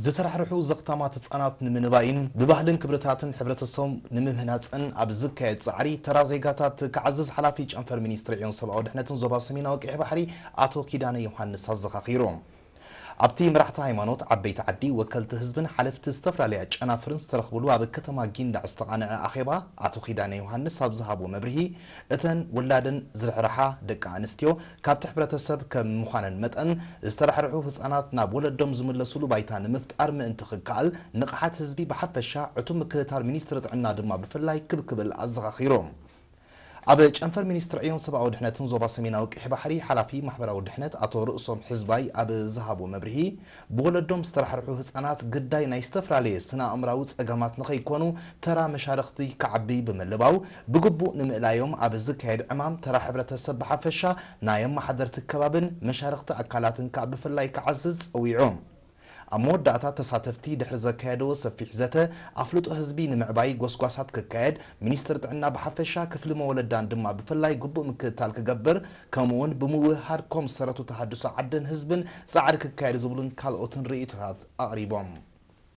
ዝተራሕርሑ ዘኽታማት ህጻናት ንምንባይን ብባህልን ክብርታትን ሕብረተሰቦም ንምህናጽን ኣብ ዝካየድ ጻዕሪ ተራ ዜጋታት ክዓዝዝ ሓላፊ ጨንፈር ሚኒስትሪ ዕዮን ሰብኣዊ ድሕነትን ዞባ ሰሜናዊ ቀይሕ ባሕሪ ኣቶ ኪዳነ ዮሃንስ ኣዘኻኺሩ። ኣብቲ መራሕቲ ሃይማኖት፣ ዓበይቲ ዓዲ፣ ወከልቲ ህዝብን ሓለፍቲ ዝተፈላለያ ጨናፍርን ዝተረኽብሉ ኣብ ከተማ ጊንዳዕ ዝተቓነዐ ኣኼባ ኣቶ ኪዳነ ዮሃንስ ኣብ ዝሃቦ መብርሂ፣ እተን ውላደን ዝርሕርሓ ደቂ ኣንስትዮ ካብቲ ሕብረተሰብ ከም ምዃነን መጠን ዝተራሕርሑ ህጻናት ናብ ወለዶም ዝምለሱሉ ባይታ ንምፍጣር ምእንቲ ክከኣል ንቕሓት ህዝቢ ብሓፈሻ ዕቱብ ምክትታል ሚኒስትሪ ጥዕና ድማ ብፍላይ ክብ ክብል ኣዘኻኺሩ። ኣብ ጨንፈር ሚኒስትሪ ዕዮን ሰብኣዊ ድሕነትን ዞባ ሰሜናዊ ቀይሕ ባሕሪ ሓላፊ ማሕበራዊ ድሕነት ኣቶ ርእሶም ሕዝባይ ኣብ ዝሃቦ መብርሂ፣ ብወለዶም ዝተራሕርሑ ህጻናት ግዳይ ናይ ዝተፈላለየ ስነ ኣእምራዊ ጸገማት ንኸይኮኑ ተራ መሻርኽቲ ክዓቢ ብምልባው፣ ብግቡእ ንምእላዮም ኣብ ዝካየድ ዕማም ተራ ሕብረተሰብ ብሓፈሻ፣ ናይ ኣመሓደርቲ ከባብን መሻርኽቲ ኣካላትን ከኣ ብፍላይ ክዓዝዝ ጸዊዑ። ኣብ መወዳእታ ተሳተፍቲ ድሕሪ ዘካየደዎ ሰፊሕ ዘተ ኣፍልጦ ህዝቢ ንምዕባይ ጎስጓሳት ክካየድ፣ ሚኒስትሪ ጥዕና ብሓፈሻ ክፍሊ መወለዳን ድማ ብፍላይ ግቡእ ምክትታል ክገብር፣ ከምኡ እውን ብምውህሃድ ኮም ዝሰረቱ ተሃድሶ ዓድን ህዝብን ጻዕሪ ክካየድ ዝብሉን ካልኦትን ርእይቶታት ኣቕሪቦም።